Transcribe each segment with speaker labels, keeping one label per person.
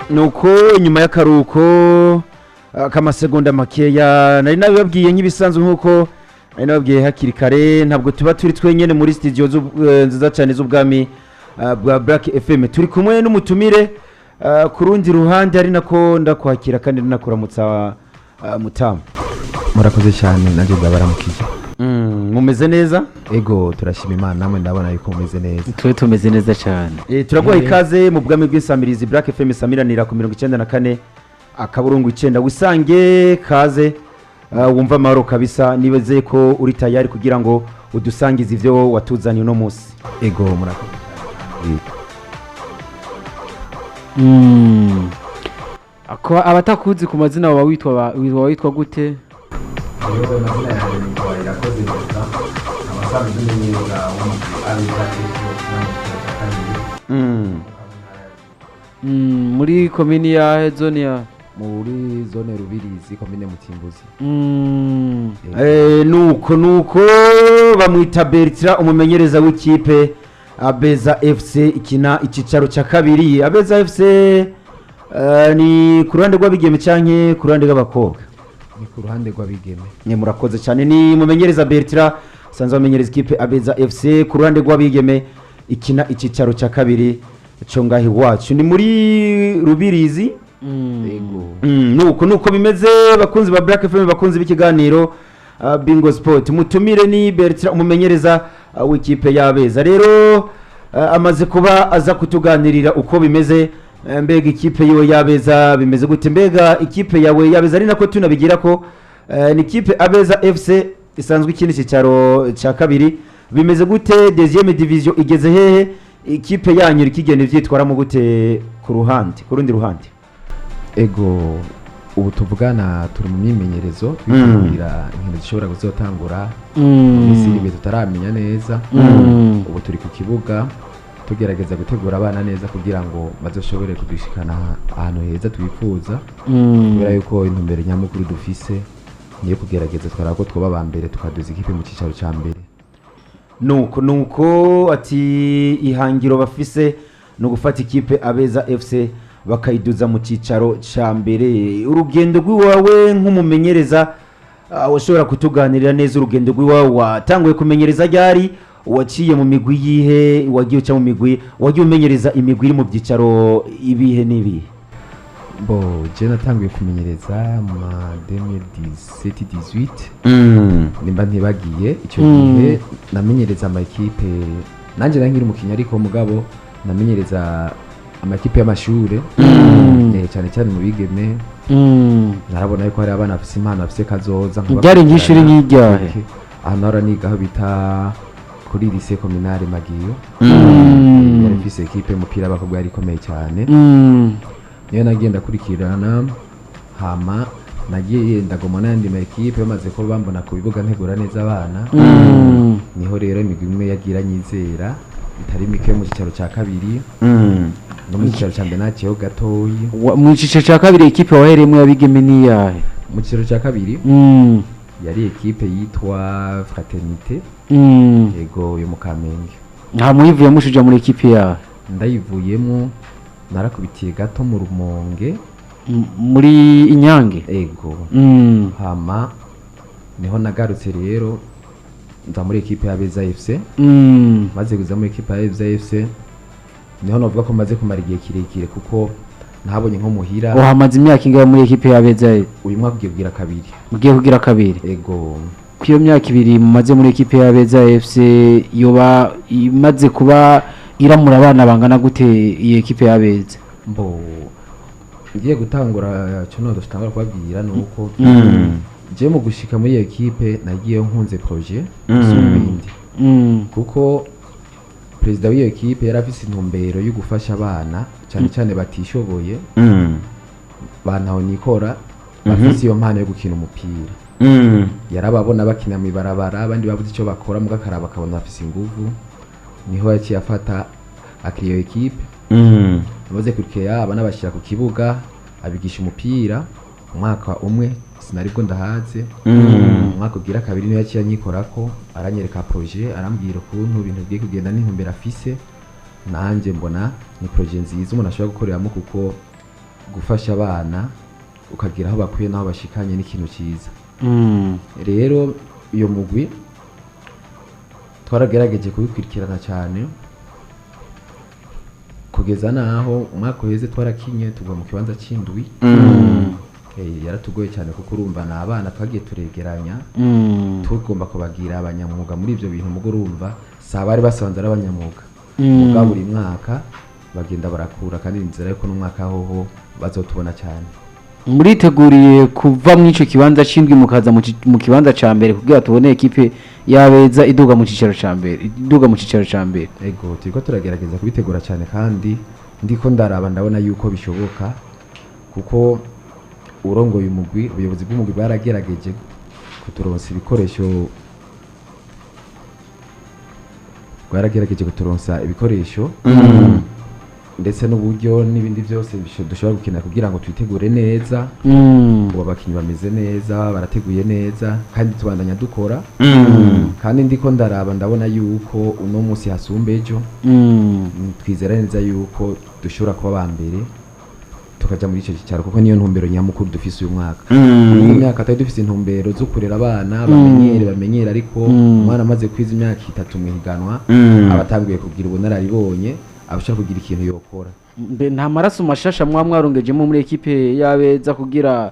Speaker 1: Nuko nyuma y'akaruhuko k'amasegonda makeya, nari nabibabwiye nk'ibisanzwe, nk'uko nari nababwiye hakiri kare, ntabwo tuba turi twenyine muri studio nziza cyane z'ubwami bwa Black FM. Turi kumwe n'umutumire ku rundi ruhande, ari nako ndakwakira kandi nakuramutsa, mutamu.
Speaker 2: Murakoze cyane, nanjye ndabaramukije.
Speaker 1: Mumeze neza?
Speaker 2: Ego, turashima Imana. Namwe ndabona yuko mumeze neza.
Speaker 3: Twe tumeze neza cyane.
Speaker 1: Turaguha ikaze mu bwami bw'insamirizi Black FM, samiranira ku 94.9. Wisange, kaze, wumva amahoro kabisa. Nibeze ko uri tayari kugira ngo udusangize ivyo watuzaniye uno munsi.
Speaker 2: Ego, murakoze.
Speaker 3: Ako abatakuzi ku mazina, waba witwa witwa gute?
Speaker 2: Yewe, amazina yanjye nitwa Irakoze Bertrand, abasanzwe umenyereza w'umugwi Abeza FC ukina mu cyiciro cya kabiri.
Speaker 3: Muri komini ya zone ya
Speaker 2: Muri zone Rubirizi, komine Mutimbuzi.
Speaker 1: Nuko bamwita Bertrand, umumenyereza w'ikipe Abeza FC ikina icicaro cya kabiri. Abeza FC ni ku ruhande rw'abigeme canke ku ruhande rw'abakobwa?
Speaker 2: Ni ku ruhande rw'abigeme.
Speaker 1: Ni murakoze cyane. Ni mumenyereza Bertrand, asanzwe amenyereza ikipe Abeza FC ku ruhande rw'abigeme ikina icicaro cya kabiri cyo ngaho iwacu, ni muri Rubirizi.
Speaker 2: Ego.
Speaker 1: Nuko bimeze, bakunzi ba Black FM, bakunzi b'ikiganiro Bingo Sport. Mutumire ni Bertrand, umumenyereza w'ikipe y'Abeza. Rero amaze kuba aza kutuganirira uko bimeze. Mbega ikipe yiwe y'Abeza bimeze gute? Mbega ikipe yawe y'Abeza, ari nako tunabigira ko ni ikipe Abeza FC isanzwe ikina icyicaro cya kabiri, bimeze gute? Deuxième division igeze hehe? Ikipe yanyu iri kigenda ivyitwaramo gute ku rundi ruhande?
Speaker 2: Ego, ubu tuvugana turi mu myimenyerezo, twitegurira inkino zishobora kuzotangura iminsi iri imbere tutaramenya neza. Ubu turi ku kibuga tugerageza gutegura abana neza kugira ngo bazoshobore kudushikana ahantu heza twifuza, kubera yuko intumbero nyamukuru dufise niyo kugerageza twaraba ko twoba aba mbere, tukaduza ikipe mu cyicaro cya mbere.
Speaker 1: Nuko ati ihangiro bafise ni ugufata ikipe Abeza FC bakayiduza mu cyicaro cya mbere. Urugendo rw'iwawe nk'umumenyereza, washobora kutuganirira neza urugendo rw'iwawe? Watanguye kumenyereza ryari? Waciye mu migwi yihe? Wagiye uca mu migwi, wagiye umenyereza imigwi iri mu byicaro ibihe n'ibihe?
Speaker 2: Bo, je natanguye kumenyereza mu ma 2017 18, nimba ntibagiye. Icyo gihe namenyereza amakipe, nanjye nari nkiri umukinnyi, ariko mugabo namenyereza amakipe y'amashure, cyane cyane mu bigeme. Narabona yuko hari abana bafise impano, bafise kazoza.
Speaker 3: Ryari nk'ishuri nk'iryahe?
Speaker 2: Okay. Ahantu hora niga, aho bita kuri lycée communale Magiyo, yari ifise ekipe y'umupira w'abakobwa yari ikomeye cyane. Niyo nagiye ndakurikirana, hama nagiye ndagoma n'ayandi ma ekipe bamaze ko bambona ku bibuga ntegura neza abana. Niho rero imigwi imwe yagira nyizera itari mike yo mu cyicaro cya kabiri, no mu cyicaro cya mbere naciyeho gatoyi.
Speaker 3: Mu cyiciro cya kabiri, ekipe wahereyemo y'abigeme ni iyahe?
Speaker 2: Mu cyicaro cya kabiri yari ekipe yitwa Fraternité. Yego, yo mu Kamenge.
Speaker 3: Nta muyivuyemo ushuja muri ekipe yawe?
Speaker 2: Ndayivuyemo narakubitiye gato mu Rumonge.
Speaker 3: Muri Inyange?
Speaker 2: Ego. Hama niho nagarutse rero nza muri ekipe y'Abeza FC. Maze kuza muri ekipe y'Abeza FC, niho navuga ko maze kumara igihe kirekire, kuko ntabonye nko muhira.
Speaker 3: Uhamaze imyaka ingahe muri ekipe y'Abeza?
Speaker 2: Uyu mwaka ugiye kugira kabiri.
Speaker 3: Ugiye kugira kabiri?
Speaker 2: Ego.
Speaker 3: Ku iyo myaka 2 mumaze muri ekipe y'Abeza FC, yoba imaze kuba iramura abana bangana gute iyi ekipe y'Abeza?
Speaker 2: Mbo, ngiye gutangura cyo none dutangura kubabwira ni uko je mu gushika muri iyo ekipe nagiye nkunze projet gusumba ibindi, kuko perezida w'iyo ekipe yari afise intumbero yo gufasha abana cyane cyane batishoboye, bantaho nikora, bafise iyo mpano yo gukina umupira. Yarababona bakina mu ibarabara, abandi babuze icyo bakora, muga akaraba akabona bafise inguvu. Niho yaciye afata akiriya iyo ekipe. Amaze kurikeya abana bashyira ku kibuga, abigisha umupira umwaka umwe, sinaribwo ndahaze. Umwaka ugira kabiri niyo yaciye anyikorako, aranyereka projet, arambwira ukuntu ibintu bigiye kugenda n'intumbero afise. Nanjye mbona ni projet nziza umuntu ashobora gukoreramo, kuko Gufasha abana ukagira aho bakwiye n'aho bashikanye n'ikintu cyiza. Rero iyo mugwi twaragerageje kubikurikirana cyane kugeza naho umwaka uheze twarakinye tugwa mu kibanza cy'indwi. Yaratugoye cyane kuko urumva ni abana twagiye turegeranya, tugomba kubagira abanyamwuga muri ibyo bintu, mugo urumva si abari basanzwe ari abanyamwuga. Muga buri mwaka bagenda barakura, kandi nizera yuko n'umwaka hoho bazotubona cyane.
Speaker 3: Muriteguriye kuva mu ico kibanza c'indwi mukaza mu kibanza ca mbere kugira tubone ekipe y'Abeza iduga mu cicaro ca mbere, iduga mu cicaro ca mbere?
Speaker 2: Ego, turiko turagerageza kubitegura cyane, kandi ndiko ndaraba ndabona yuko bishoboka, kuko urongoye umugwi, ubuyobozi bw'umugwi bwaragerageje kuturonsa ibikoresho, ndetse n'uburyo n'ibindi byose dushobora gukenera kugira ngo twitegure neza. Ubu abakinnyi bameze neza, barateguye neza, kandi tubandanya dukora, kandi ndiko ndaraba ndabona yuko uno munsi hasumba ejo. Twizera neza yuko dushobora kuba aba mbere tukaja muri icyo cyicaro, kuko niyo ntumbero nyamukuru dufise uyu mwaka. Mu myaka twari dufise intumbero zo kurera abana bamenyere, ariko umwana amaze kwiza imyaka 3 mu higanwa, aba atanguye kugira ubunararibonye, aba ashobora kugira ikintu yokora.
Speaker 3: Mbe nta maraso mashasha mwa mwarongejemo muri ekipe y'Abeza kugira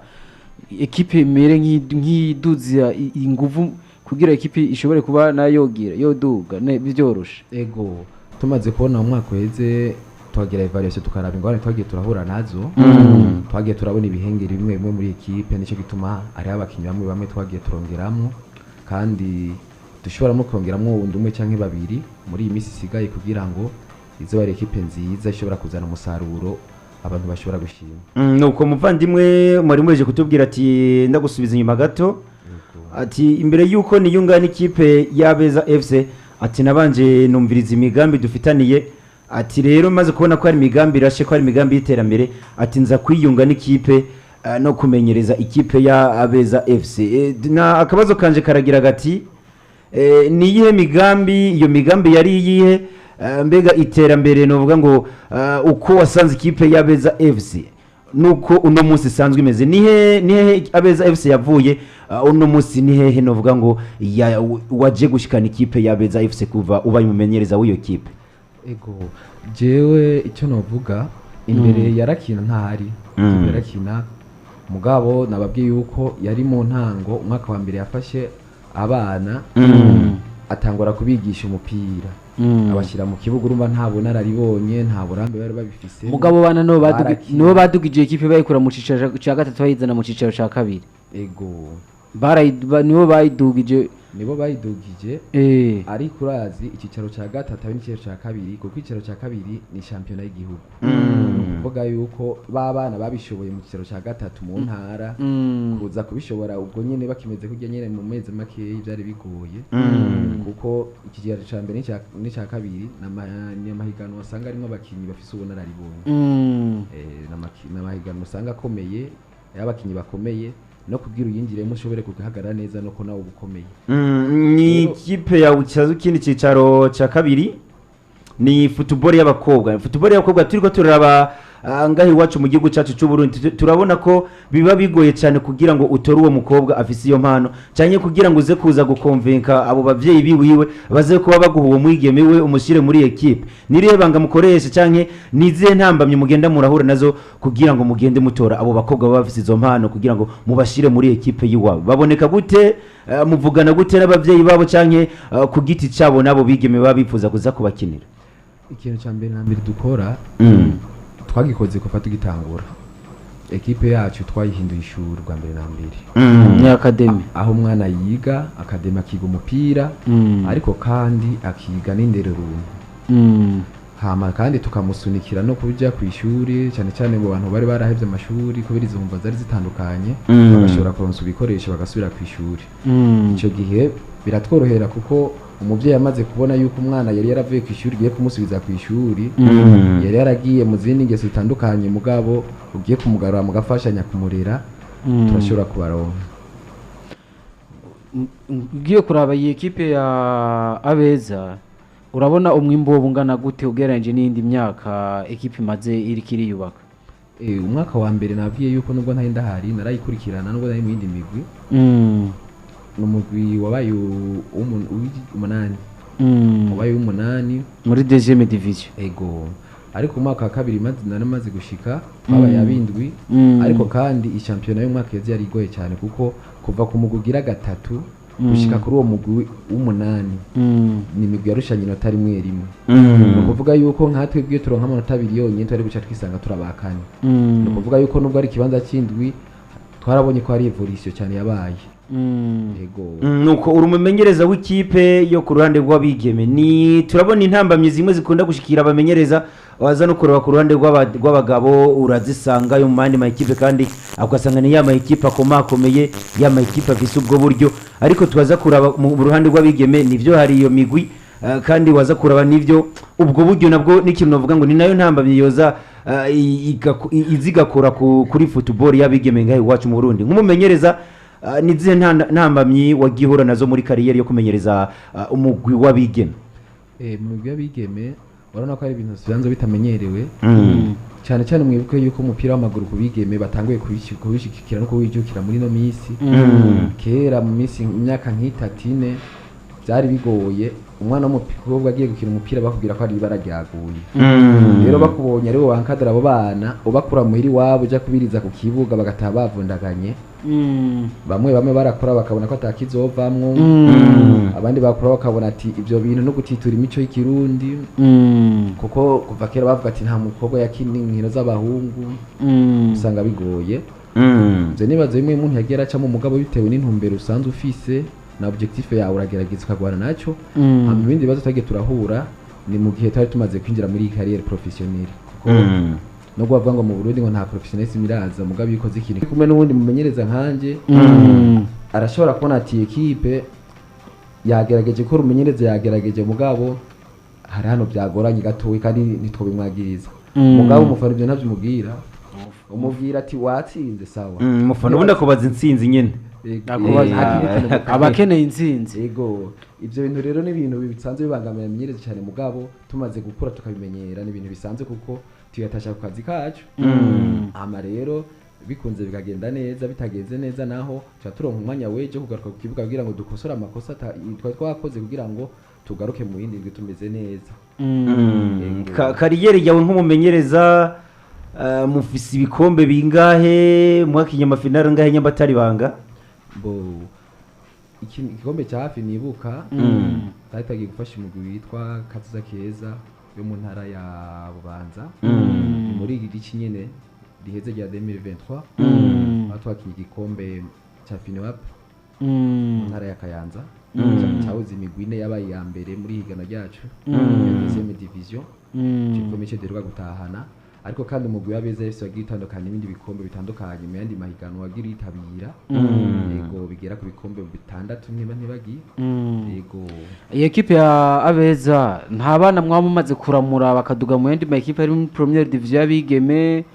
Speaker 3: ekipe imere nk'iduza inguvu, kugira ekipe ishobore kuba nayogira yoduga byoroshe?
Speaker 2: Ego, tumaze kubona mu mwaka uheze tuhagira evaluation, tukaraba ingorane twagiye turahura nazo, twagiye turabona ibihengeri bimwe bimwe muri ekipe. Nicyo gituma hariho abakinnyi bamwe bamwe twagiye turongeramo, kandi dushobora no kongeramo wundi umwe canke babiri muri iyi minsi isigaye, kugira ngo izobe ari ekipe nziza ishobora kuzana umusaruro abantu bashobora gushima.
Speaker 1: Nuko muvandimwe mwari muheje kutubwira ati ndagusubiza inyuma gato, ati imbere y'uko niyunga n'ikipe y'Abeza FC, ati nabanje numviriza imigambi dufitaniye, ati rero maze kubona ko hari imigambi irashe, ko hari imigambi y'iterambere, ati nza kwiyunga n'ikipe no kumenyereza ikipe y'Abeza FC. Na akabazo kanje karagira gati ni iyihe migambi? Iyo migambi yari iyihe? Mbega iterambere novuga ngo uko wasanze ikipe y'Abeza FC nuko uno munsi isanzwe imeze, nihe nihehe Abeza FC yavuye, uno munsi ni hehe novuga ngo waje gushikana ikipe y'Abeza FC kuva ubaye umumenyereza w'iyo kipe?
Speaker 2: Ego, jewe icyo novuga, imbere yarakina ntahari. Ikipe yarakina, mugabo nababwiye yuko yari mu ntango. Umwaka wa mbere yafashe abana atangura kubigisha umupira, abashyira mu kibuga. Urumva nta bunararibonye, nta burambe bari babifise.
Speaker 3: Mugabo bana nibo
Speaker 2: Barakina.
Speaker 3: Nibo badugije ekipe, bayikura mu cicaro ca gatatu bayizana mu cicaro ca kabiri.
Speaker 2: Ego.
Speaker 3: Nibo bayidugije.
Speaker 2: Nibo bayidugije. Ariko urazi icyicaro cya gatatu habe n'icyicaro cya kabiri, kuko icyicaro cya kabiri ni shampiyona y'igihugu. Ni ukuvuga yuko ba bana babishoboye mu cyicaro cya gatatu mu ntara, kuza kubishobora ubwo nyine bakimeze kurya nyine mu mezi makeya byari bigoye, kuko ikigero cya mbere n'icya kabiri ni amahiganwa usanga arimo abakinnyi bafise ubunararibonye. N'amahiganwa usanga akomeye, y'abakinnyi bakomeye, no kubwira uyinjiremo ushobore kugahagarara neza nuko nawe uba ukomeye.
Speaker 1: Ni ikipe ya Ukizazu. Ikindi cyicaro cya kabiri ni football y'abakobwa. Football y'abakobwa turiko turaraba ngaho iwacu mu gihugu cyacu cy'u Burundi, turabona ko biba bigoye cyane kugira ngo utore uwo mukobwa afise iyo mpano, cyane kugira ngo uze kuza gukonvenka abo bavyeyi biwiwe baze kuba baguha uwo mwigeme we umushyire muri ekipe. Nirihe banga mukoresha, canke nizihe ntambamye mugenda murahura nazo kugira ngo mugende mutora abo bakobwa baba bafise izo mpano kugira ngo mubashire muri ekipe y'iwabo? Baboneka gute? Muvugana gute n'abavyeyi babo, canke ku giti cabo nabo bigeme baba bifuza kuza kubakinira?
Speaker 2: Ikintu cya mbere na mbere dukora, twagikoze kuva tugitangura ekipe yacu, twayihinduye ishuri bwa mbere na mbere,
Speaker 3: Ni academy.
Speaker 2: Aho umwana yiga academy, akiga umupira, ariko kandi akiga n'indero runtu. Hama kandi tukamusunikira no kuja ku ishuri, cyane cyane mu bantu bari barahevye amashuri kubera izo mva zari zitandukanye, bagashobora kuronsa ibikoresho bagasubira ku ishuri. Icyo gihe biratworohera, kuko umubyeyi amaze kubona yuko umwana yari yaravuye ku ishuri ugiye kumusubiza ku ishuri, yari yaragiye mu zindi ngeso zitandukanye, mugabo ugiye kumugarura mugafashanya kumurera, turashobora kubaronka.
Speaker 3: Ugiye kuraba iyi ekipe ya Abeza, urabona umwimbu wo ungana gute ugereranyije n'iyindi myaka ekipe imaze iriko iriyubaka?
Speaker 2: Umwaka wa mbere nabwiye yuko nubwo ntari ndahari narayikurikirana, nubwo nari mu yindi migwi. Ni umugwi wabaye umunani, wabaye uw'umunani
Speaker 3: muri deuxième division.
Speaker 2: Ego, ariko umwaka wa kabiri nari maze gushika twabaye abindwi. Ariko kandi ishampiyona y'umwaka yeze yari igoye cyane, kuko kuva ku mugwi ugira gatatu gushika kuri uwo mugwi w'umunani ni imigwi yarushanye inota rimwe rimwe. Ni ukuvuga yuko nka twebwe iyo turonka amanota abiri yonyine twari guca twisanga turabakane. Ni ukuvuga yuko nubwo ari ikibanza cy'indwi, twarabonye ko hari evolution cyane yabaye. Yego.
Speaker 1: Nuko uri umumenyereza w'ikipe yo ku ruhande rw'abigeme, ni turabona intambamyi zimwe zikunda gushikira abamenyereza, waza no kureba ku ruhande rw'abagabo urazisanga yo mu yandi makipe, kandi ugasanga ni ya makipe akomakomeye, ya makipe afise ubwo buryo, ariko tubaza kuraba mu ruhande rw'abigeme nivyo hari iyo migwi, kandi waza kuraba nivyo ubwo buryo nabwo n'ikintu navuga ngo ni nayo ntambamyi yoza iza igakora kuri football y'abigeme ngaho iwacu mu Burundi. Nk'umumenyereza, ni zihe ntambamyi wagiye uhura nazo muri carrière yo kumenyereza umugwi w'abigeme?
Speaker 2: Mu migwi y'abigeme urabona ko ari ibintu bisanzwe bitamenyerewe cyane cyane. Mwibuke yuko umupira w'amaguru ku bigeme batanguye kubishigikira no kuwijukira muri ino minsi. Kera mu minsi, imyaka nk'itatu ine, byari bigoye. Umwana w'umukobwa agiye gukina umupira bakubwira ko ari ibara ryaguye. Rero bakubonye ari wowe wankadara abo bana, ubakura muhira iwabo ujya kubiriza ku kibuga, bagataha bavundaganye. Bamwe bamwe barakura bakabona ko atakizovamwo, abandi bakura bakabona ati ibyo bintu no gutitura imico y'ikirundi, kuko kuva kera bavuga ati nta mukobwa yakina inkino z'abahungu. Usanga bigoye. Ivyo nibazo bimwe umuntu yagiye aracamo, umugabo bitewe n'intumbero usanzwe ufise na objectif yawe uragerageza ukagwana naco. Hama ibindi bibazo twagiye turahura ni mu gihe twari tumaze kwinjira muri carrière professionnelle, kuko nubwo bavuga ngo mu Burundi ngo nta professionnalisme iraza, mugabo iyo ukoze ikintu kumwe n'uwundi mumenyereza nkanje, arashobora kubona ati équipe yagerageje gukora, umumenyereza yagerageje, mugabo hari hano byagoranye gatoyi, kandi ntitwobimwagiriza. Mugabo umufana ibyo ntabyo umubwira, umubwira ati watsinze, sawa.
Speaker 1: Umufana ubundi akubaza intsinzi nyine.
Speaker 3: Akubaza-
Speaker 2: Hakiri kare.
Speaker 3: Abakeneye intsinzi.
Speaker 2: Yego, ibyo bintu rero ni ibintu bisanzwe bibangamira imimenyereze cyane, mugabo tumaze gukura tukabimenyera, ni ibintu bisanzwe kuko tuyatasha ku kazi kacu. Ama rero bikunze bikagenda neza, bitagenze neza naho tuba turonka umwanya w'ejo kugaruka ku kibuga kugira ngo dukosore amakosa twari twakoze, kugira ngo tugaruke mu yindi ndwi tumeze neza.
Speaker 1: Carrière yawe nk'umumenyereza, mufise ibikombe bingahe? Mwakinye ama finale ngahe nyamba atari banga?
Speaker 2: Bo igikombe cya hafi nibuka, twari twagiye gufasha umugwi witwa Kazuza Keza yo mu ntara ya Bubanza. Ni muri iri rici nyene riheze rya 2023, aho twakinye igikombe cya FINUAP mu ntara ya Kayanza, cyabuze imigwi ine yabaye iya mbere muri higanwa ryacu ya deuxième division. Icyo gikombe cyo duheruka gutahana. Ariko kandi umugwi w'Abeza FC wagiye utandukana n'ibindi bikombe bitandukanye mu yandi mahiganwa wagiye uritabira. Yego, bigera ku bikombe bitandatu niba ntibagiye. Yego.
Speaker 3: Iyi ekipe ya Abeza, nta bana mwaba mumaze kuramura bakaduga mu yandi ma ekipe ari muri première division y'abigeme,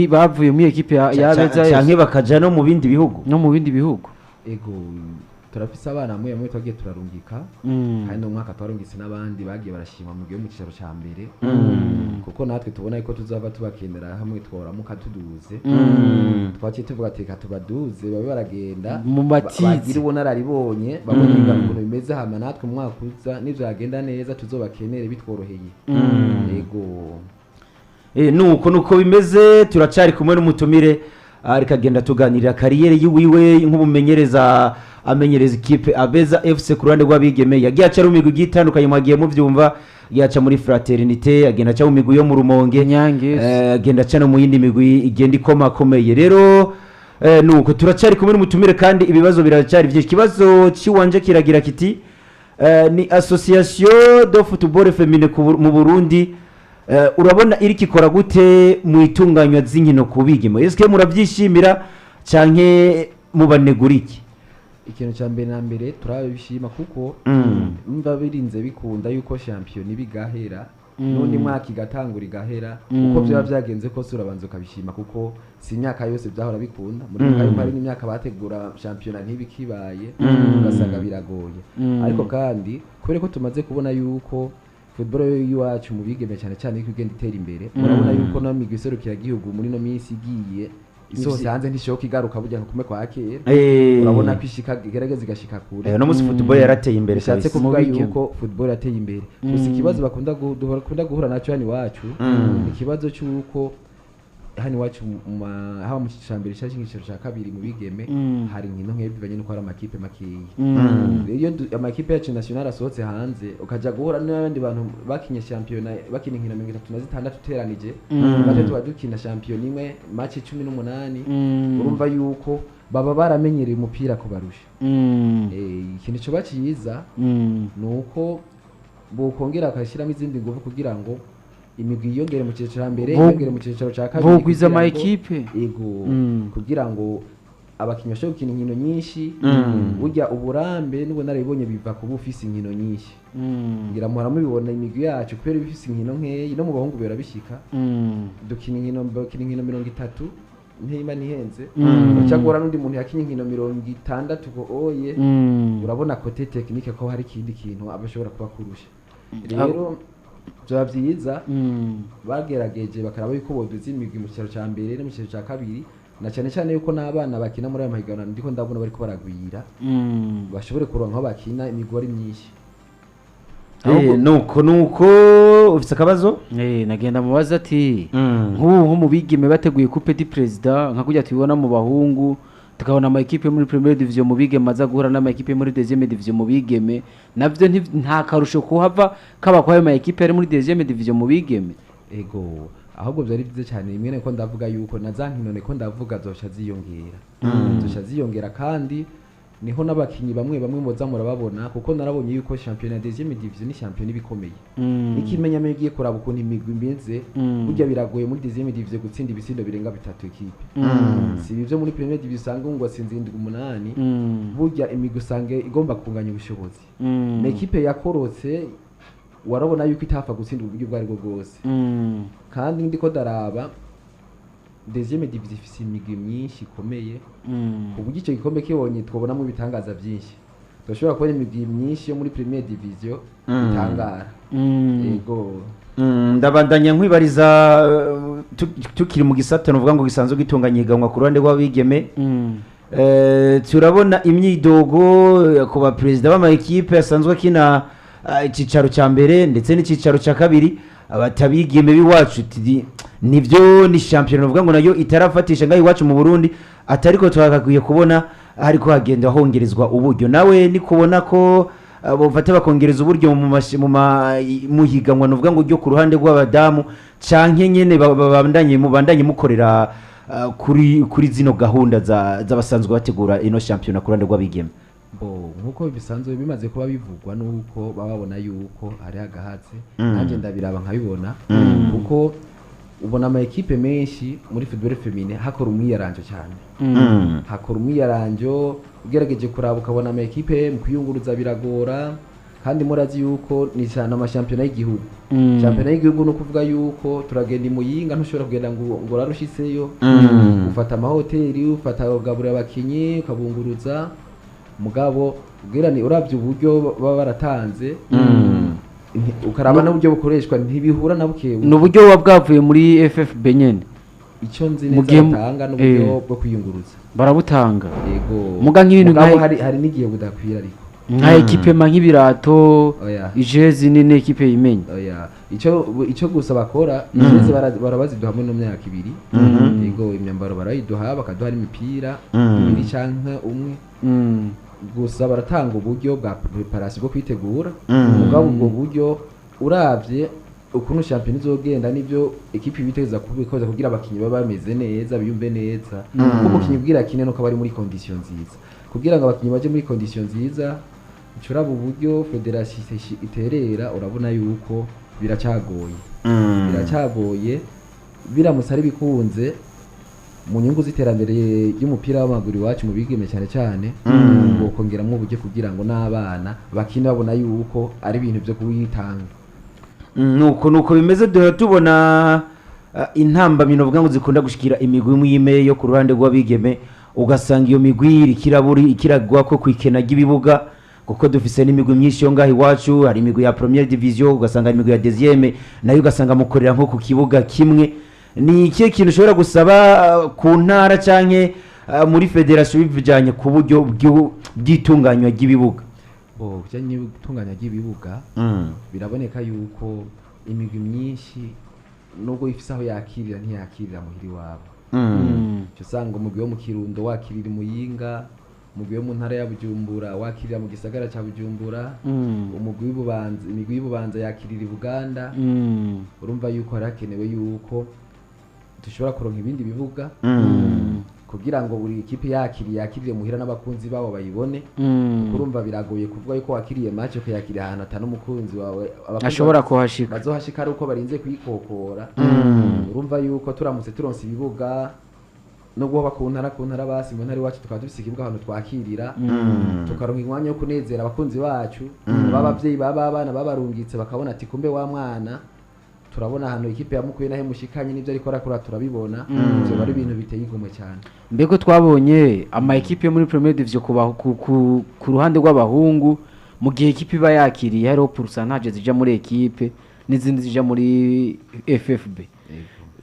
Speaker 3: bavuye muri ekipe ya Abeza
Speaker 1: Canke bakaja no mu bindi bihugu?
Speaker 3: No mu bindi bihugu.
Speaker 2: Ego, turafise abana bamwe bamwe twagiye turarungika, kandi no mwaka twarungitse n'abandi bagiye barashima mu gihe mu cicaro ca mbere, kuko natwe tubona yuko tuzava tubakenera hamwe tworamuka tuduze. Twaciye tuvuga ati reka tubaduze babe baragenda
Speaker 3: Mu batize.
Speaker 2: Bagire ubunararibonye, babone ingano ukuntu bimeze, hama natwe mu mwaka uza nivyagenda neza tuzobakenere bitworoheye. Yego.
Speaker 1: Nuko bimeze. Turacari kumwe n'umutumire, ariko agenda tuganirira carrière yiwiwe nk'umumenyereza, amenyereza ikipe Abeza FC ku ruhande rw'abigeme. Yagiye aca mu migwi igiye itandukanye, mwagiye muvyumva, yagiye aca muri Fraternité, agenda aca mu migwi yo mu Rumonge,
Speaker 3: Nyange.
Speaker 1: Agenda aca no mu yindi migwi igenda ikomakomeye. Rero nuko turacari kumwe n'umutumire kandi ibibazo biracyari byinshi. Ikibazo ciwanje kiragira kiti ni association de football féminin mu Burundi, urabona iriko ikora gute mu itunganywa z'inkino ku bigeme? Eske muravyishimira canke mubanegura iki?
Speaker 2: Ikintu cya mbere na mbere turabishima, kuko mva birinze bikunda yuko shampiyona iba igahera, n'undi mwaka igatangura igahera, uko byaba byagenze kose urabanza ukabishima, kuko si imyaka yose byahora bikunda. Muri yuko hari n'imyaka bategura shampiyona ntibikibaye, ugasanga biragoye. Ariko kandi kubera ko tumaze kubona yuko Football y'iwacu mu bigeme cyane cyane iko igenda itera imbere. Urabona yuko no migwi iserukiragihugu muri no minsi igiye isohotse hanze ntishoka igaruka burya nka kumwe kwa kera. Urabona ko ishika, igerageza igashika kure.
Speaker 1: No musi football yarateye imbere
Speaker 2: Bishatse
Speaker 1: kabisa.
Speaker 2: kuvuga
Speaker 3: Mu bigeme.
Speaker 2: yuko football yateye imbere. Gusa ikibazo bakunda guhura nacyo hano iwacu, ikibazo cy'uko hano iwacu haba mu cyiciro cya mbere cyangwa icyiciro cya kabiri mu bigeme, hari inkino nkeya bivanye n'uko hari amakipe makeya. Rero iyo amakipe yacu national asohotse hanze, ukajya guhura n'abandi bantu bakinye shampiyona, bakina inkino 36 uteranije, natwe tuba dukina shampiyona imwe, match 18, urumva yuko baba baramenyereye umupira kubarusha. Ikintu coba cyiza ni uko bokongera bagashyiramo izindi ngufu kugira ngo imigwi yiyongere mu cyiciro cya mbere, yiyongere mu cyiciro cya kabiri,
Speaker 3: bogwiza
Speaker 2: kugira
Speaker 3: ama ekipe.
Speaker 2: Ego, kugira ngo abakinnyi bashobore gukina inkino nyinshi. Burya uburambe n'ubunararibonye biva kuba ufise inkino nyinshi. Ngira muhora mubibona, imigwi yacu kubera iba ifise inkino nkeyi, no mu bahungu birabishika, dukina inkino, bakina inkino 30 ntiba ntihenze, uca guhura n'undi muntu yakinye inkino 60 ko oye, urabona côté technique ko hari ikindi kintu aba ashobora kuba kurusha. Rero byaba byiza bagerageje bakaraba yuko boduza imigwi mu cyiciro cya mbere no mu cyiciro cya kabiri, na cyane cyane yuko n'abana bakina muri ayo mahiganwa ndiko ndabona bariko baragwira, bashobore kuronka aho bakina, imigwi ari myinshi.
Speaker 1: Nuko ufise akabazo?
Speaker 3: Nagenda mubaza ati nk'ubu nko mu bigeme bateguye Coupe du Président nka kurya tubibona mu bahungu, tukabona ama ekipe muri Première Division mu bigeme aza guhura n'ama ekipe muri Deuxième Division mu bigeme, navyo nta karusho kuhava kaba kwayo ma ekipe ari muri Deuxième Division mu bigeme?
Speaker 2: Ego, ahubwo byari byiza cyane. Rimwe niko ndavuga yuko na za nkino niko ndavuga zoca ziyongera, zoca ziyongera, kandi niho n'abakinyi bamwe bamwe muza murababona, kuko narabonye yuko shampiyona ya deuxième division ni shampiyona iba ikomeye. N'ikimenyamenya, ugiye kuraba ukuntu imigwi imeze, burya biragoye muri deuxième division gutsinda ibitsindo birenga bitatu ekipe. Si ibi byo muri première division usanga ngo watsinze indwi, umunani. Burya imigwi usanga igomba kunganya ubushobozi. Na ekipe yakorotse warabona yuko itapfa gutsinda uburyo ubwo aribwo bwose. Kandi ndiko ndaraba, deuxième division ifise imigwi myinshi ikomeye, ku buryo icyo gikombe kibonye twabonamo ibitangaza byinshi. Turashobora kubona imigwi myinshi yo muri première division itangara. Yego.
Speaker 1: Ndabandanya nkwibariza, tukiri mu gisata nuvuga ngo gisanzwe gitunganya ihiganwa ku ruhande rw'abigeme. Turabona imyidogo ku baperezida b'ama ekipe asanzwe akina icyicaro cya mbere ndetse n'icyicaro cya kabiri, abatabigeme b'iwacu nibyo ni shampiyona uvuga ngo nayo itarafatisha ngaho iwacu mu Burundi, atariko twagakwiye kubona hariko hagenda hongerezwa uburyo. Nawe ni kubona ko bofata bakongereza uburyo mu higanwa nuvuga ngo ryo ku ruhande rw'abadamu, canke nyene babandanye mubandanye mukorera kuri zino gahunda z'abasanzwe bategura ino shampiyona ku ruhande rw'abigeme?
Speaker 2: Bo nkuko bisanzwe bimaze kuba bivugwa, nuko baba babona yuko hari agahatse. Nanjye ndabiraba nkabibona, kuko ubona ama ekipe menshi muri football féminin hakora umwiyaranjo cyane, hakora umwiyaranjo. Ugerageje kuraba ukabona ama ekipe mu kwiyunguruza biragora, kandi murazi yuko ni cyane amashampiyona y'igihugu. Shampiyona y'igihugu ni ukuvuga yuko turagenda i Muyinga, ntushobora kugenda ngo urarushitseyo. Ufata amahoteli, ufata ugaburira abakinyi, ukabunguruza. Mugabo ubwira ni uravye uburyo baba baratanze, ukaraba n'uburyo bukoreshwa, ntibihura na bukebu.
Speaker 3: Ni uburyo buba bwavuye muri FFB nyene?
Speaker 2: Icyo nzi
Speaker 3: Mu
Speaker 2: neza, batanga n'uburyo bwo kwiyunguruza.
Speaker 3: Barabutanga.
Speaker 2: Yego.
Speaker 3: Muga nk'ibintu
Speaker 2: Mugabo hari n'igihe budakwira ariko.
Speaker 3: Nka ekipe ma nk'ibirato,
Speaker 2: Oya.
Speaker 3: ijezi nini ekipe yimenya.
Speaker 2: Oya, icyo gusa bakora, ijezi barabaziduha muri ino myaka 2. Yego, imyambaro barayiduha, bakaduha n'imipira ibiri canke umwe. Gusa baratanga uburyo bwa préparation, bwo kwitegura. Mugabo ubwo buryo, uravye ukuntu shampiyona izogenda n'ibyo ekipe ibiteza kubikoza kugira abakinyi babe bameze neza, biyumve neza, kuko umukinyi ubwira akine nuko aba ari muri condition nziza. Kugira ngo abakinyi baje muri condition nziza, ucuraba uburyo fédération iterera, urabona yuko biracagoye, biracyagoye. Biramutse ari bikunze mu nyungu z'iterambere ry'umupira w'amaguru iwacu mu bigeme cyane cyane, bokongeramo uburyo kugira ngo n'abana bakine babona yuko ari ibintu byo kuwitanga.
Speaker 1: Nuko bimeze. Duhora tubona intambamyi uvuga ngo zikunda gushikira imigwi imwe imwe yo ku ruhande rw'abigeme, ugasanga iyo migwi irikiraburi ikiragwa ko kwikena ry'ibibuga. Kuko dufise n'imigwi myinshi yo ngaho iwacu, hari imigwi ya première division, ugasanga hari imigwi ya deuxième, nayo ugasanga mukorera nko ku kibuga kimwe. Ni ikihe kintu ushobora gusaba ku ntara canke muri fédération bijanye ku buryo bw'itunganywa ry'ibibuga?
Speaker 2: Bo bijyanye n'itunganya ry'ibibuga, biraboneka yuko imigwi myinshi nubwo ifise aho yakirira, ntiyakirira muhira iwabo. Uca usanga umugwi wo mu Kirundo wakirira i Muyinga, umugwi wo mu ntara ya Bujumbura wakirira mu gisagara ca Bujumbura, umugwi w'Ibubanza, imigwi y'Ibubanza yakirira i Buganda. Urumva yuko hari hakenewe yuko dushobora kuronka ibindi bibuga kugira ngo buri ikipe yakiriye yakirire muhira n'abakunzi babo bayibone. Kuko urumva biragoye kuvuga yuko wakiriye match ukayakirira ahantu atari umukunzi wawe, abakunzi
Speaker 3: ashobora kuhashika.
Speaker 2: Bazohashika ari uko barinze kuyikokora. Urumva yuko turamutse turonse ibibuga, nubwo hoba ku ntara basi mu ntara iwacu tukaba dufise ikibuga ahantu twakirira, tukaronka umwanya wo kunezera abakunzi bacu, b'abavyeyi baba abana babarungitse, bakabona ati kumbe wa mwana turabona ahantu ikipe yamukuye nahe mushikanye n'ivyo ariko arakora turabibona. Ivyo bari ibintu biteye igomwe cyane.
Speaker 3: Mbego twabonye ama ekipe yo muri Premier Division ku ruhande rw'abahungu, mu gihe ekipe iba yakiriye hariho pourcentage zija muri ekipe n'izindi zija muri FFB.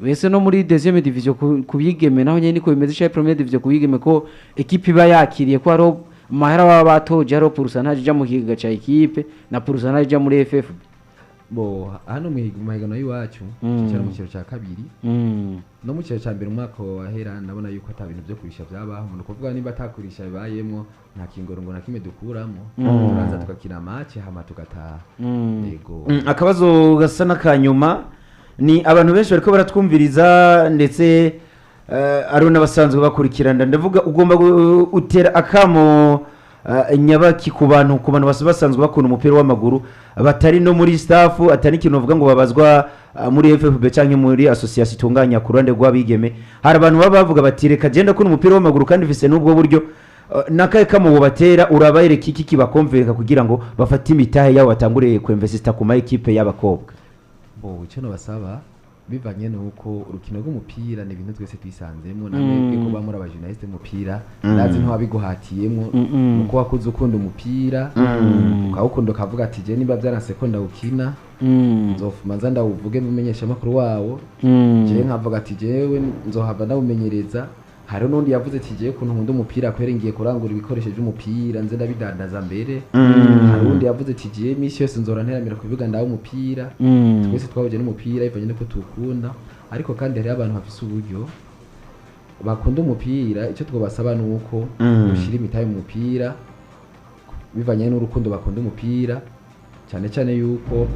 Speaker 3: Bese no muri deuxième division ku bigeme naho nyene niko bimeze, cya première division ku bigeme, ko ekipe iba yakiriye ko hariho amahera baba batoje, hariho pourcentage ija mu kigega ca ekipe na pourcentage ija muri FFB?
Speaker 2: Bo hano mu mahiganwa y'iwacu, cyane mu kiro cya kabiri no mu kiro cya mbere umwaka wahera, ndabona yuko ata bintu byo kurisha byabaho. Ni ukuvuga niba atakurisha bibayemwo, nta kingorongo na kimwe dukuramo. Turaza tugakina match hama tugataha. Yego.
Speaker 1: Akabazo gasa n'akanyuma ni abantu benshi bariko baratwumviriza, ndetse ari n'abasanzwe bakurikirana. Ndavuga ugomba utera akamo nyabaki ku bantu basanzwe bakunda umupira w'amaguru, batari no muri staff, atari ikintu bavuga ngo babazwa muri FFB canke muri association itunganya ku ruhande rw'abigeme. Hari abantu baba bavuga bati reka genda kunda umupira w'amaguru kandi mfise n'ubwo buryo. Nakahe kamo batera, urabereka iki kibakomveka kugira ngo bafate imitahe yabo batangure kuinvestista ku ma ekipe y'abakobwa?
Speaker 2: Bo icyo nabasaba, bivanye nuko urukino rw'umupira ni ibintu twese twisanzemo, namwe ko ba muri abajournaliste umupira ndazi ntiwabiguhatiyemwo, nuko wakuze ukunda umupira, ukawukunda ukavuga ati je niba byaranse ko ndawukina, nzofuma nza ndawuvuge mumenyesha amakuru wawo. Jewe nkavuga ati jewe nzohava ndawumenyereza. Hari n'undi yavuze ati jewe ukuntu nkunda umupira kubera ngiye kurangura ibikoresho by'umupira nze ndabidandaza mbere. Hari undi yavuze ati jewe iminsi yose nzora nteramira ku bibuga ndawe umupira. Twese twahuje n'umupira bivanye n'uko tuwukunda, ariko kandi hariho abantu bafise uburyo bakunda umupira. Icyo twabasaba ni uko ushyira imitahe mu mupira bivanye n'urukundo bakunda umupira, cyane cyane yuko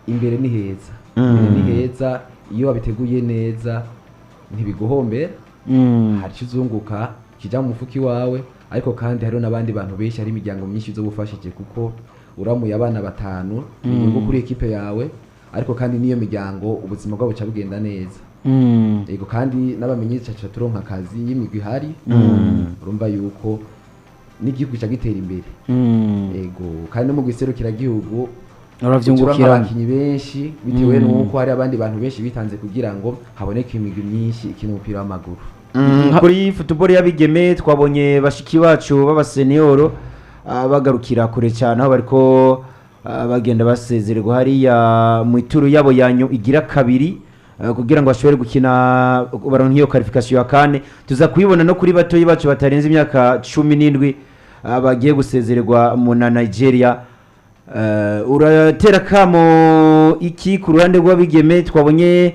Speaker 2: imbere ni heza. Imbere ni heza, iyo wabiteguye neza ntibiguhombera. Hari icyo uzunguka kijya mu mufuka iwawe, ariko kandi hariho n'abandi bantu benshi, hari imiryango myinshi izogufashije, kuko uramuye abana batanu ni inyungu kuri ekipe yawe, ariko kandi n'iyo miryango ubuzima bwabo buca bugenda neza. Yego, kandi n'abamenyesha tuca turonka akazi y'imigwi ihari. Urumva yuko n'igihugu ca gitera imbere. Yego, kandi no mu gihugu
Speaker 3: uravyungukiramo
Speaker 2: abakinyi benshi bitewe n'uko hari abandi bantu benshi bitanze kugira ngo haboneke imigwi myinshi ikina umupira w'amaguru.
Speaker 1: Kuri football y'abigeme twabonye bashiki bacu b'abaseniyoro bagarukira kure cyane, aho bariko bagenda basezererwa hariya mu ituru yabo yanyu igira kabiri, kugira ngo bashobore gukina baronke iyo qualification ya kane. Tuza kuyibona no kuri batoyi bacu batarenze imyaka 17, bagiye gusezererwa mu na Nigeria. Uratera kamo iki ku ruhande rw'abigeme twabonye,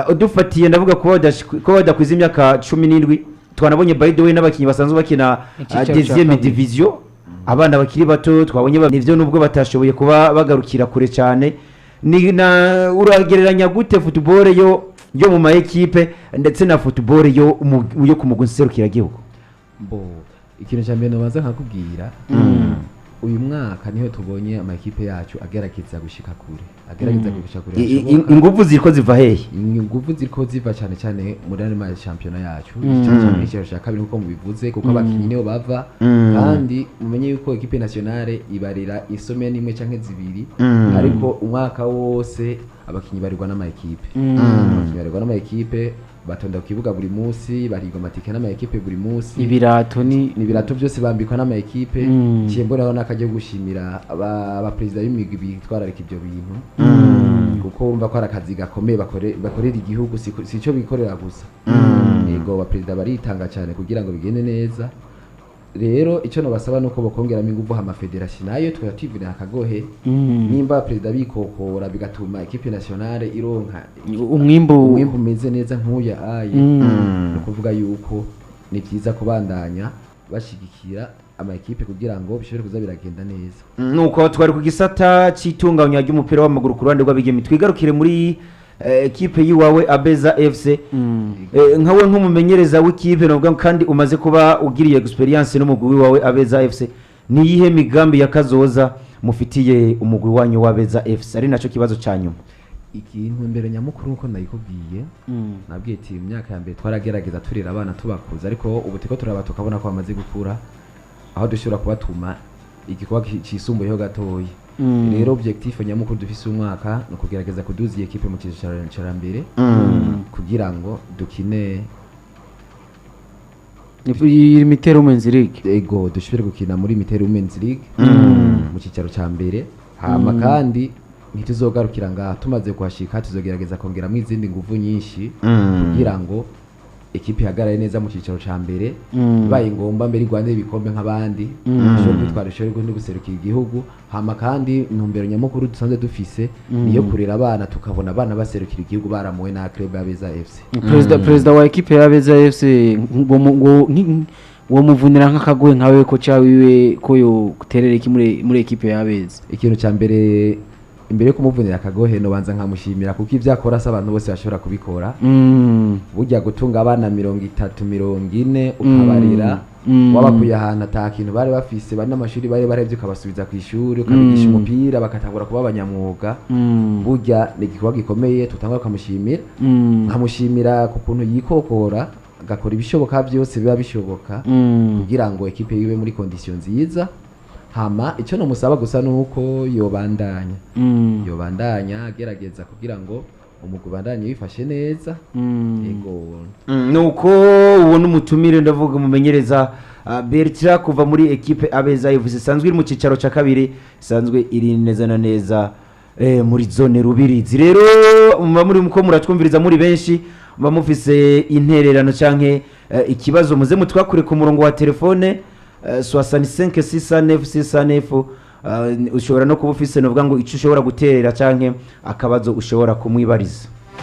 Speaker 1: udufatiye ndavuga kuba badakwiza imyaka 17? Twanabonye by the way n'abakinnyi basanzwe bakina
Speaker 3: Icyicaro cya
Speaker 1: deuxième
Speaker 3: kabiri.
Speaker 1: division, abana bakiri bato twabonye nivyo, nubwo batashoboye kuba bagarukira kure cyane. Ni na uragereranya gute football yo mu ma ekipe ndetse na football yo ku mugwi nserukiragihugu?
Speaker 2: Bo ikintu cya mbere nobanza nkakubwira, uyu mwaka niho tubonye amakipe yacu agerageza gushika kure, agerageza gushika kure hashoboka.
Speaker 1: Inguvu ziriko ziva hehe?
Speaker 2: Inguvu ziriko ziva cyane cyane muri ano ma shampiyona yacu, cyane cyane muri icyicaro cya kabiri nkuko mubivuze, kuko abakinyi niho bava. Kandi mumenye yuko ekipe nationale ibarira isomene imwe canke zibiri, ariko umwaka wose abakinyi barirwa n'ama ekipe, abakinyi barirwa n'ama ekipe. Batonda ku kibuga buri munsi, barigwa amatike n'ama ekipe buri munsi.
Speaker 3: Ibirato ni
Speaker 2: Ni ibirato byose bambikwa n'ama ekipe. Ciye mbonaho n'akajya gushimira abaperezida b'imigwi bitwararika ibyo bintu, kuko wumva ko ari akazi gakomeye bakorera igihugu, si ico bikorera gusa. Yego, abaperezida baritanga cyane kugira ngo bigende neza. Rero icyo nabasaba nuko bokongeramo ingufu, hama federasiyo nayo tukaba twivunira akagohe. Nimba perezida bikokora bigatuma ekipe nationale ironka
Speaker 3: umwimbu,
Speaker 2: umwimbu umeze neza nk'uya aye, ni ukuvuga yuko ni byiza kubandanya bashigikira ama ekipe kugira ngo bishobore kuza biragenda neza.
Speaker 1: Nuko twari ku gisata cy'itunganywa ry'umupira w'amaguru ku ruhande rw'abigeme, twigarukire muri ekipe y'iwawe Abeza FC. Nkawe nk'umumenyereza w'ikipe, navuga kandi umaze kuba ugiriye experience n'umugwi wawe Abeza FC, ni iyihe migambi ya kazoza mufitiye umugwi wanyu w'Abeza FC, ari nacyo kibazo cya nyuma?
Speaker 2: Ikintu mbere nyamukuru, nkuko nayikubwiye, nabwiye ati mu myaka ya mbere twaragerageza turera abana tubakuza, ariko ubu turiko turaba tukabona ko bamaze gukura, aho dushobora kubatuma igikorwa cisumbuyeho gatoya. Rero objectif nyamukuru dufise umwaka ni ukugerageza kuduza iyi ekipe mu cyiciro ca mbere kugira ngo dukine.
Speaker 3: Iyi Miteri Women's League.
Speaker 2: Ego, dushobore gukina muri Miteri Women's League mu cyicaro cya mbere. Hama kandi ntituzogarukira ngaha, tumaze kuhashika tuzogerageza kongeramo izindi nguvu nyinshi kugira ngo ekipe ihagarare neza mu cyicaro cya mbere, bibaye ngombwa mbere irwanire ibikombe nk'abandi, ishobore kwitwara, ishobore no guserukira igihugu. Hama kandi intumbero nyamukuru dusanzwe dufise niyo kurera abana, tukabona abana baserukira igihugu baramuwe na club y'Abeza FC.
Speaker 3: Perezida wa ekipe y'Abeza FC, ngo muvunira nk'akagohe nkawe ko cyawiwe ko yo terera iki muri ekipe y'Abeza?
Speaker 2: Ikintu cya mbere, imbere yo kumuvunira akagohe, nobanza nkamushimira, kuko ibyo akora si abantu bose bashobora kubikora. Burya gutunga abana 30, 40, ukabarera, wabakuye ahantu ata kintu bari bafise, bari n'amashuri bari barevye, ukabasubiza ku ishuri, ukabigisha umupira, bakatangura kuba abanyamwuga, burya ni igikorwa gikomeye. Tutangura ukamushimira, nkamushimira ku kuntu yikokora agakora ibishoboka byose biba bishoboka kugira ngo ekipe yiwe muri condition nziza. Hama icyo nomusaba gusa nuko yobandanya yobandanya agerageza kugira ngo umugwi ubandanye wifashe neza. Yego.
Speaker 1: Nuko ubona umutumire, ndavuga umumenyereza Bertrand kuva muri ekipe Abeza FC isanzwe iri mu cyicaro cya kabiri, isanzwe iri neza na neza muri zone Rubirizi. Rero muba muri ko muratwumviriza muri benshi, muba mufise intererano canke ikibazo, muze mutwakure ku murongo wa telefone 65 609 609. Ushobora no kuba ufise, novuga ngo icyo ushobora guterera canke akabazo ushobora kumwibariza.